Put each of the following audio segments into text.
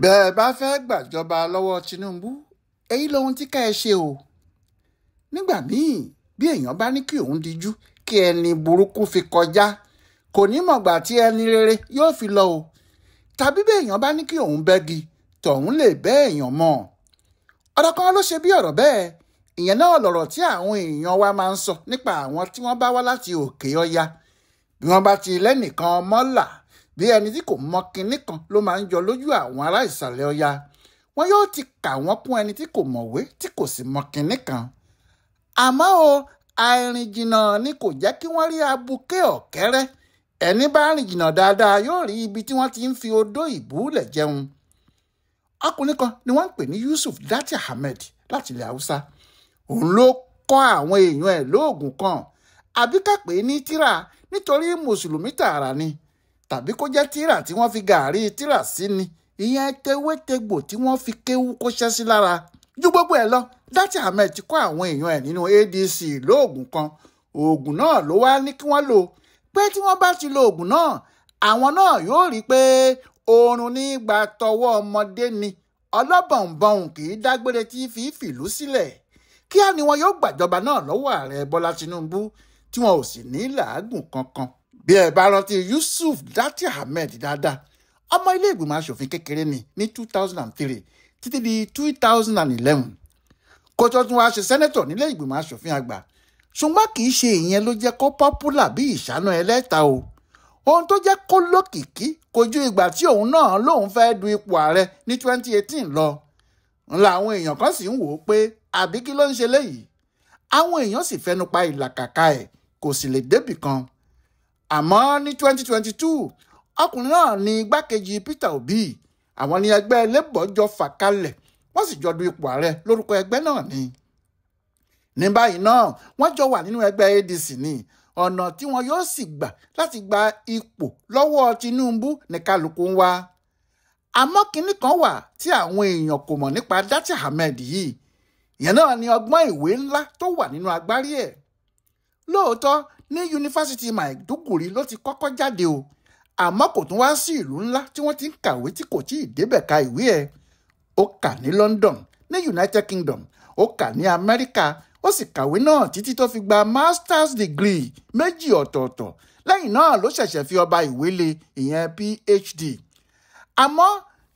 Bẹ́ẹ̀ bá fẹ́ gbàjọba lọ́wọ́ Tinubu, èyí lohun tí ká ẹ ṣe o. Nígbà míì bí èèyàn bá ní kí òun dijú kí ẹni burúkú fi kọjá, kò ní mọ̀gbà tí ẹni rere yóò fi lọ o. Tàbí bí èèyàn bá ní kí òun bẹ́gi, tọ̀hún lè bẹ́ èèyàn mọ́. Ọ̀rọ̀ kan ló ṣe bí ọ̀rọ̀ bẹ́ẹ̀. Ìyẹn náà lọ̀rọ̀ tí àwọn èèyàn wa máa ń sọ nípa àwọn tí wọ́n bá wá láti òkè ọya. Bí wọ́n bá ti lẹ́nìkan mọ́là, bí ẹni tí kò mọ kinní kan ló máa ń jọ lójú àwọn ará ìsàlẹ̀ ọya. Wọn yóò ti kà wọ́n kún ẹni tí kò mọ̀wé tí kò sì mọ kinní kan. Àmọ́ o, àìrìn jìnnà ni kò jẹ́ kí wọ́n rí abuké ọ̀kẹ́rẹ́. Ẹni bá rìn jìnnà dáadáa yóò rí ibi tí wọ́n ti ń fi odó ìbúlẹ̀ jẹun. Ọkùnrin kan ni wọ́n ń pè ní Yusuf Datti Ahmed láti ilẹ̀ Haúsá. Òun ló kọ́ àwọn èèyàn ẹ̀ lóògùn kan, àbí ká pè é ní tírà nítorí mùsùlùmí tààrà ni, tàbí kó jẹ́ tírà tí wọ́n fi gàárì tírà sí ni, ìyẹn tewétegbò tí wọ́n fi kéwú kó ṣẹ́ sí lára. Ju gbogbo ẹ̀ lọ, Datti Ahmed ti kọ́ àwọn èèyàn ẹ̀ nínú ADC lóògùn kan. Oògùn náà ló wá ní kí wọ́n lò, pé tí wọ́n bá ti lo oògùn náà, àwọn náà yóò rí i pé oorun ní gba tọwọ́ ọmọdé ni, ọlọ́bọ̀nbọ̀n kì í dágbére tí fi fìlú sílẹ̀. Kíá ni wọn yóò gbàjọba náà lọ́wọ́ ààrẹ Bọ́lá Tinubu tí wọn ò sì ní làágùn kankan. Bí ẹ bá rántí Yusuf Datti Ahmed dáadáa, ọmọ ilé ìgbìmọ̀ asòfin kékeré ni ní 2003 títí di 2011. Kó tó tún wá ṣe sẹ́nẹ́tọ̀ nílé ìgbìmọ̀ asòfin àgbà. Ṣùgbọ́n kì í ṣe ìyẹn ló jẹ́ kó pọ́pùlà bí ìṣáná ẹlẹ́ta o. Ohun tó jẹ́ kó lókìkí kojú ìgbà tí òun náà lòun fẹ́ du ipò ààrẹ ní 2018 lọ. Ńlá àwọn èèyàn kan sì ń wò ó pé àbí kí ló ń ṣe léyìí. Àwọn èèyàn sì fẹnu pa ìlàkàkà ẹ̀, kò sì lè débì kan. Àmọ́ ní 2022, ọkùnrin náà ní igbákejì Peter Obi. Àwọn ní ẹgbẹ́ Labour jọ fà kalẹ̀, wọ́n sì jọ du ipò ààrẹ lórúkọ ẹgbẹ́ náà ni. Ní báyìí náà, wọ́n jọ wà nínú ẹgbẹ́ ADC ni. Ọ̀nà tí wọn yóò sì gbà láti gba ipò lọ́wọ́ Tinubu ní kálukú ń wá. Àmọ́ kinní kan wà tí àwọn èèyàn kò mọ̀ nípa Datti Ahmed yìí. Ìyẹn náà ni ọgbọ́n ìwé ńlá tó wà nínú agbárí ẹ̀. Lóòótọ́ ní yunifásitì Maiduguri ló ti kọ́kọ́ jáde o. Àmọ́ kò tún wá sí ìlú ńlá tí wọ́n ti ń kàwé tí kò tíì débẹ̀ ka ìwé ẹ̀. Ó kà ní London, ní United Kingdom, ó kà ní Amẹ́ríkà, ó sì kàwé náà títí tó fi gba masters degree méjì ọ̀tọ̀ọ̀tọ̀. Lẹ́yìn náà ló ṣẹ̀ṣẹ̀ fi ọba ìwé lé, ìyẹn PhD. Àmọ́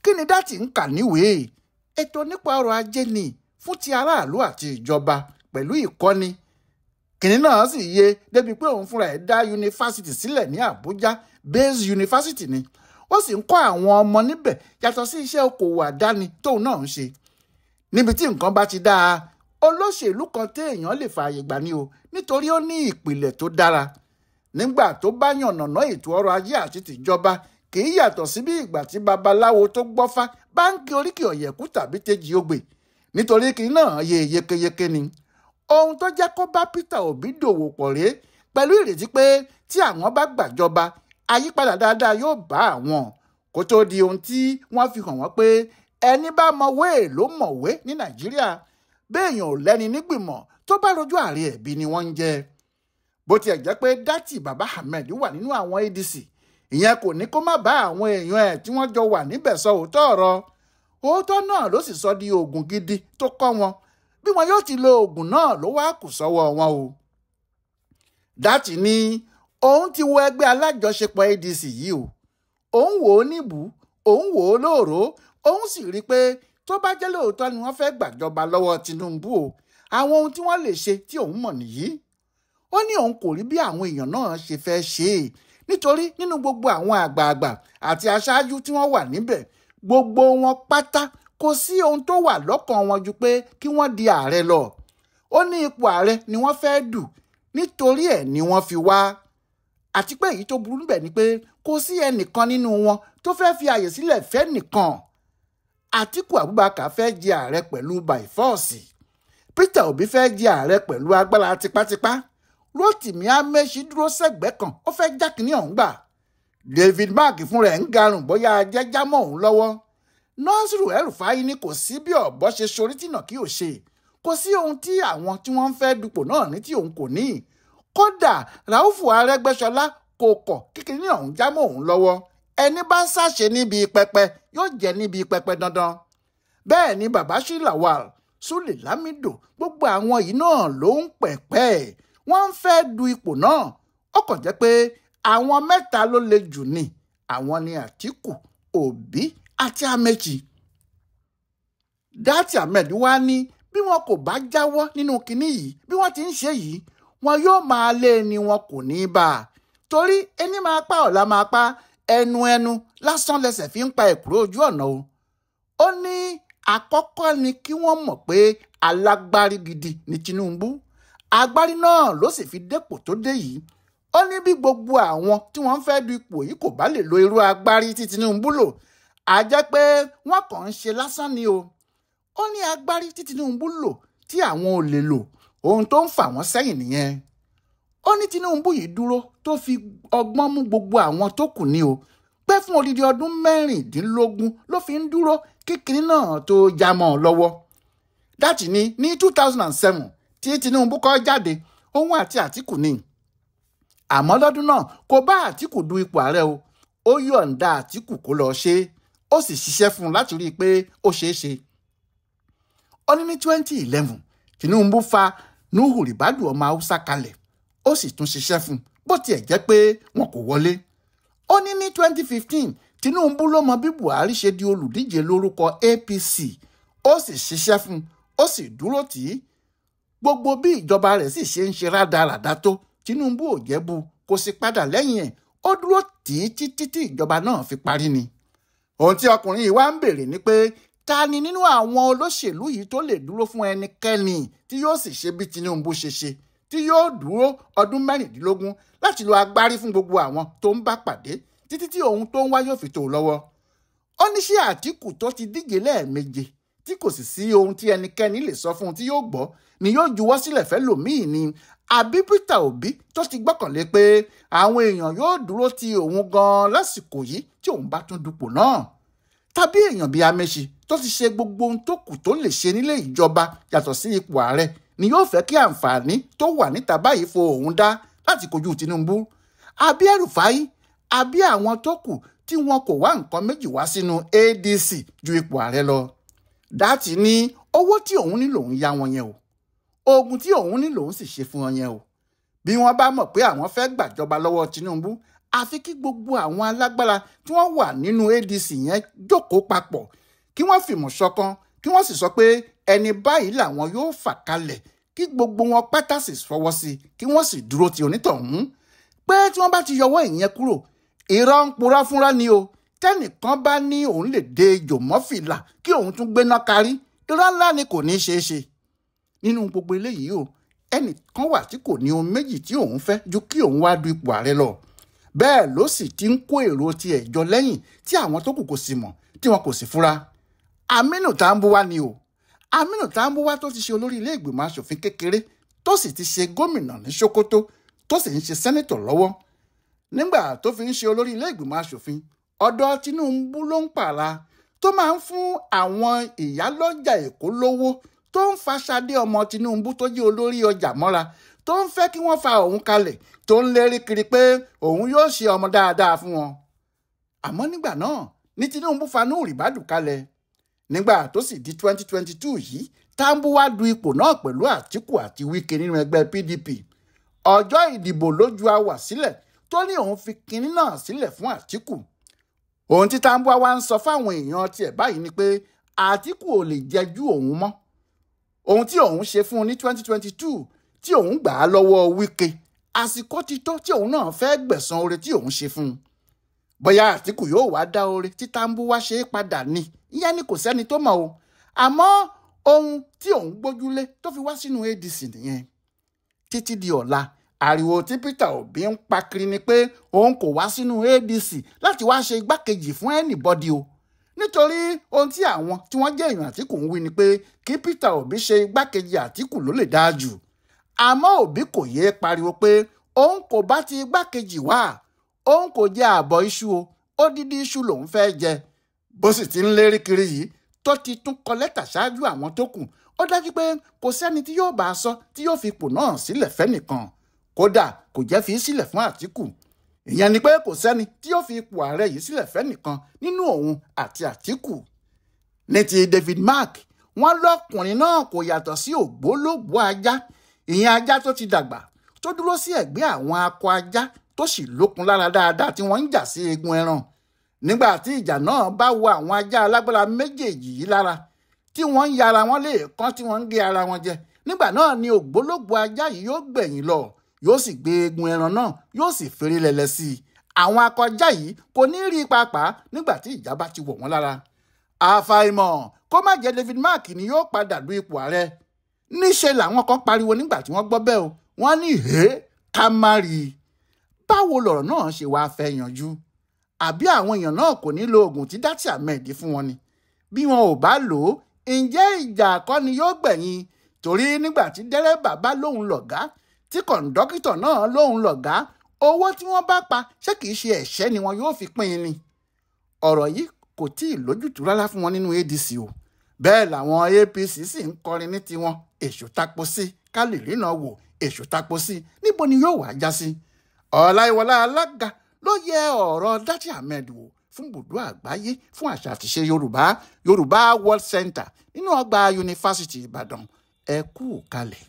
kí ni Datti ń kà níwèé? Ètò nípa ọrọ̀ ajé ni fún ti aráàlú àti ìjọba pẹ̀lú ìkọ́ni. Kìnní náà sì yé débi pé òun fúnra ẹ̀ dá yunifásitì sílẹ̀ ní Àbújá, Base University ni. Ó sì ń kọ́ àwọn ọmọ níbẹ̀ yàtọ̀ sí iṣẹ́ okòwò àdáni tóun náà ń ṣe. Níbi tí nǹkan bá ti dáa, olóṣèlú kan téèyàn lè fààyè gbà ní o, nítorí ó ní ìpìlẹ̀ tó dára. Nígbà tó bá yànnàná ètò ọrọ̀ ajé àti tìjọba, kì í yàtọ̀ sí bí ìgbà tí babaláwo tó gbọ́fá bá ń kí oríkì ọ̀yẹ̀kú tàbí tejì ogbè, nítorí kí náà yé yékéyéké ni. Ohun tó jẹ́ kó bá Peter Obi dòwò pọ̀ rèé pẹ̀lú ìrètí pé tí àwọn bá gbàjọba, àyípadà dáadáa yóò bá àwọn. Kó tó di ohun tí wọ́n fi hàn wọ́n pé ẹni bá mọ̀wé ló mọ̀wé ní Nàìjíríà. Béèyàn ò lẹ́ni nígbìmọ̀ tó bá rojú ààrẹ ẹ̀bí ni wọ́n ń jẹ. Bó tiẹ̀ jẹ́ pé Datti Baba Ahmed wà nínú àwọn ADC, ìyẹn kò ní kó má bá àwọn èèyàn ẹ̀ tí wọ́n jọ wà níbẹ̀ sọ òótọ́ ọ̀rọ̀. Òótọ́ náà ló sì sọ di oògùn gidi tó kọ́ wọn. Bí wọn yóò ti lo oògùn náà ló wá kù sọ́wọ́ wọn o. Datti ní òun ti wo ẹgbẹ́ alájọṣepọ̀ ADC yìí o. Òun wò ó níbù, òun wò ó lóòró, òun sì rí i pé tó bá jẹ́ lóòótọ́ ni wọ́n fẹ́ gbàjọba lọ́wọ́ Tinubu o. Àwọn ohun tí wọ́n lè ṣe tí òun mọ̀ nìyí. Ó ní òun kò rí bí àwọn èèyàn náà ṣe fẹ́ ṣe é, nítorí nínú gbogbo àwọn àgbààgbà àti aṣáájú tí wọ́n wà níbẹ̀, gbogbo wọn pátá kò sí ohun tó wà lọ́kàn wọn ju pé kí wọ́n di ààrẹ lọ. Ó ní ipò ààrẹ ni wọ́n fẹ́ dù, nítorí ẹ̀ ni wọ́n fi wá. Àti pé èyí tó burú níbẹ̀ ni pé kò sí ẹnìkan nínú wọn tó fẹ́ fi àyè sílẹ̀ fẹ́ nìkan. Àtíkù Abubakar fẹ́ jẹ ààrẹ pẹ̀lú by force. Peter Obi fẹ́ jẹ ààrẹ pẹ̀lú agbára tipátipá. Rotimi Amechi dúró sẹ́gbẹ̀ẹ́ kan, ó fẹ́ jákìní ọ̀hún gbà. David Mark fún rẹ̀ ń garùn bóyá ajẹ́ jámọ́ òun lọ́wọ́. Nasiru El-Rufai ní kò sí bí ọ̀bọ ṣe sorí tìǹà kí ò ṣe. Kò sí ohun tí àwọn tí wọ́n ń fẹ́ dupò náà ní tí òun kò ní. Kódà Raufu Arẹ́gbẹ́ṣọlá kò kọ̀ kíkiní ọ̀hún jámọ́ òun lọ́wọ́. Ẹni bá ṣàṣe níbi pẹpẹ yóò jẹ níbi pẹpẹ dandan. Bẹ́ẹ̀ ni Babachir Lawal, Sule Lamido, gbogbo àwọn yìí náà ló ń pẹ̀pẹ́, wọ́n ń fẹ́ du ipò náà. Ó kàn jẹ́ pé àwọn mẹ́ta ló le jù ni, àwọn ni Àtíkù, Òbí àti Amechi. Datti Ahmed wá ní bí wọn kò bá jáwọ́ nínú kinní yìí bí wọ́n ti ń ṣe yìí, wọn yóò máa lé ni wọn kò ní í bá a. Torí ẹni máa pa ọ̀la máa pa, ẹnu ẹnu lásán lẹsẹ̀ fi ń pa ẹ̀kúrò ojú ọ̀nà o. Ó ní àkọ́kọ́ ni kí wọ́n mọ̀ pé alágbárí gidi ni Tinubu. Agbárí náà ló sì fi dépò tó dé yìí. Ó ní bí gbogbo àwọn tí wọ́n fẹ́ du ipò yìí kò bá lè lo irú agbárí tí Tinubu lò, á jẹ́ pé wọ́n kàn ń ṣe lásán ni o. Ó ní agbárí tí Tinubu lò tí àwọn ò lè lò, ohun tó ń fà wọ́n sẹ́yìn nìyẹn. Ó ní Tinubu yìí dúró tó fi ọgbọ́n mú gbogbo àwọn tó kù ní o, pé fún odidi ọdún 16 ló fi ń dúró kíkiní náà tó já mọ́ ọ lọ́wọ́. Datti ní ní 2007 tí Tinubu kọ́ jáde, òun àti Àtíkù ni. Àmọ́ lọ́dún náà kò bá Àtíkù du ipò ààrẹ o, ó yọ̀ǹda Àtíkù kó lọ ṣe é, ó sì ṣiṣẹ́ fún un láti rí i pé ó ṣeé ṣe. Ó ní ní 2011 Tinubu fa Nuhu Ribadu ọmọ Haúsá kalẹ̀, ó sì tún ṣiṣẹ́ fún un bó tiẹ̀ jẹ́ pé wọn kò wọlé. Ó ní ní 2015 Tinubu ló mọ bí Buhari ṣe di olùdíje lórúkọ APC, ó sì ṣiṣẹ́ fún un, ó sì dúró tì í. Gbogbo bí ìjọba rẹ̀ sì ṣe ń ṣe rádaràda tó, Tinubu ò jẹ́bu, kò sì padà lẹ́yìn ẹ̀, ó dúró tì í títí tí ìjọba náà fi parí ni. Ohun tí ọkùnrin yìí wá ń béèrè ni pé ta ni nínú àwọn olóṣèlú yìí tó lè dúró fún ẹnikẹ́ni tí yóò sì ṣe bí Tinubu ṣe ṣe, tí yóò dúró ọdún 16 láti lo agbárí fún gbogbo àwọn tó ń bá pàdé títí tí ohun tó ń wá yóò fi tó lọ́wọ́. Ó ní ṣé Àtíkù tó ti díje lẹ́ẹ̀meje tí kò sì sí ohun tí ẹnikẹ́ni lè sọ fún un tí yóò gbọ́ ni yóò juwọ́ sílẹ̀ fẹ́ lòmíì ni, àbí Peter Obi tó ti gbọ́kànlé pé àwọn èèyàn yóò dúró ti òun gan-an lásìkò yìí tí òun bá tún dupò náà, tàbí èèyàn bíi Amechi tó ti ṣe gbogbo ohun tó kù tó lè ṣe nílé ìjọba yàtọ̀ sí ipò ààrẹ ni yóò fẹ́ kí àǹfààní tó wà níta báyìí fo òun dá láti kojú Tinubu, àbí El-Rufai, àbí àwọn tó kù tí wọn kò wá nǹkan méjì wá sínú ADC ju ipò ààrẹ lọ. Datti ní owó tí òun ní lòun yá wọn yẹn o, oògùn tí òun ní lòun sì ṣe fún wọn yẹn o. Bí wọ́n bá mọ̀ pé àwọn fẹ́ gbàjọba lọ́wọ́ Tinubu, àfi kí gbogbo àwọn alágbára tí wọ́n wà nínú ADC yẹn jókòó papọ̀, kí wọ́n fìmọ̀ ṣọ̀kan, kí wọ́n sì sọ pé ẹni báyìí làwọn yóò fà kalẹ̀, kí gbogbo wọn pátá sì fọwọ́ sí i, kí wọ́n sì dúró ti onítọ̀hún. Pé tí wọ́n bá ti yọwọ́ ìyẹn kúrò, irọ́ ń purọ́ fúnra ni o. Tẹ́nìkan bá ní òun lè de ejò mọ́ fìlà kí òun tún gbéná kárí, irọ́ ńlá ni kò ní í ṣeé ṣe. Nínú gbogbo eléyìí o, ẹnìkan wà tí kò ní ohun méjì tí òun fẹ́ ju kí òun wá du ipò ààrẹ lọ. Bẹ́ẹ̀ ló sì ti ń kó èrò tiẹ̀ jọ lẹ́yìn tí àwọn tó kù kò sì mọ̀, tí wọn kò sì fura. Aminu Tambuwa ni o. Aminu Tambuwa tó ti ṣe olórí ilé ìgbìmọ̀ aṣòfin kékeré, tó sì ti ṣe gómìnà ní Sokoto, tó sì ń ṣe sẹ́nẹ́tọ̀ lọ́wọ́. Nígbà tó fi ń ṣe olórí ilé ìgbìmọ̀ aṣòfin, ọ̀dọ̀ Tinubu ló ń pààlà, tó máa ń fún àwọn ìyálọ́jà Èkó lówó, tó ń fa Ṣadé ọmọ Tinubu tó jẹ́ olórí ọjà mọ́ra, tó ń fẹ́ kí wọ́n fa òun kalẹ̀, tó ń lérí kiri pé òun yóò ṣe ọmọ dáadáa fún wọn. Àmọ́ nígbà náà ní Tinubu fa Nuhu Ribadu kalẹ̀. Nígbà tó sì di 2022 yìí, Tambuwa du ipò náà pẹ̀lú Àtíkù àti Wike nínú ẹgbẹ́ PDP. Ọjọ́ ìdìbò ló ju àwà sílẹ̀ tó ní òun fi kinní náà sílẹ̀ fún Àtíkù. Ohun tí Tambuwa wá ń sọ fáwọn èèyàn tiẹ̀ báyìí ni pé Àtíkù ò lè jẹjú òun mọ́. Ohun tí òun ṣe fún un ní 2022 tí òun gbà á lọ́wọ́ Wike, àsìkò ti tó tí òun náà fẹ́ gbẹ̀san oore tí òun ṣe fún un. Bóyá Àtíkù yóò wá dá oore tí Tambuwa ṣe é padà ni, ìyẹn ni kò sẹ́ni tó mọ̀ o. Àmọ́ ohun tí òun gbójúlé tó fi wá sínú ADC nìyẹn. Títí di ọ̀la, ariwo tí Peter Obi ń pa kiri ni pé òun kò wá sínú ADC láti wá ṣe igbákejì fún anybody o. Nítorí ohun tí àwọn tí wọ́n jẹ́ èèyàn Àtíkù ń wí ni pé kí Peter Obi ṣe igbákejì Àtíkù ló lè dáa jù. Àmọ́ Obi kò yéé pariwo pé òun kò bá ti igbákejì wá, òun kò jẹ àbọ̀ iṣu o, odidi iṣu lòun fẹ́ jẹ. Bó sì ti ń lérí kiri yìí tó ti tún kọ lẹ́tà ṣáájú àwọn tó kù, ó dájú pé kò sẹ́ni tí yóò bá a sọ tí yóò fi ipò náà sílẹ̀ fẹ́nìkan. Kódà kò jẹ́ fi sílẹ̀ fún Àtíkù. Ìyẹn ni pé kò sẹ́ni tí yóò fi ipò ààrẹ yìí sílẹ̀ fẹ́nìkan nínú òun àti Àtíkù. Ní ti David Mark, wọ́n lọ́kùnrin náà kò yàtọ̀ sí ògbólógbòó ajá, ìyẹn ajá tó ti dàgbà tó dúró sí ẹ̀gbẹ́ àwọn akọ ajá tó sì lókun lára dáadáa tí wọ́n ń jà sí eegun ẹran. Nígbà tí ìjà náà bá wọ àwọn ajá alágbára méjèèjì yìí lára tí wọ́n ń yára wọn lẹ́ẹ̀kan tí wọ́n ń gé ara wọn jẹ, nígbà náà ni ògbólógbòó ajá yìí yóò gbẹ̀yìn lọ, yóò sì gbé eegun ẹran náà, yóò sì fèrè lẹ̀lẹ̀ sí i. Àwọn akọ ajá yìí kò ní rí pàápàá nígbà tí ìjà bá ti wọ̀ wọ́n lára. Àfàìmọ̀ kó má jẹ́ David Mark ni yóò padà du ipò ààrẹ. Níṣe làwọn kan pariwo nígbà tí wọ́n gbọ́ bẹ́ẹ̀ o, wọ́n ní hé ká má rí i. Báwo lọ̀rọ̀ náà ṣe wáá fẹ́ yanjú? Àbí àwọn èèyàn náà kò ní lo oògùn tí Datti Ahmed fún wọn ni? Bí wọn ò bá lò ó, ǹjẹ́ ìjà kọ́ ni yóò gbẹ̀yìn? Torí nígbà tí dẹ́rẹ́bà bá lóun lọ̀gá, tí kọ̀ǹdọ́kítọ̀ náà lóun lọ̀gá, owó tí wọ́n bá pa ṣé kìí ṣe ẹ̀ṣẹ́ ni wọn yóò fi pín in ni? Ọ̀rọ̀ yìí kò tí ì lójútùú rárá fún wọn nínú ADC o. Bẹ́ẹ̀ làwọn APC sì ń kọrin ní tiwọn, èṣù tapo sí ká lè ríran wò, èṣù tapo sí níbo ni yóò wá já sí? Ọláìwọlá Alága ló yẹ ọ̀rọ̀ Datti Ahmed wò fún bùdó àgbáyé fún àṣà àtiṣe Yorùbá, Yorùbá World Center nínú ọgbà Yunifásítì Ìbàdàn. Ẹ kú kalẹ̀.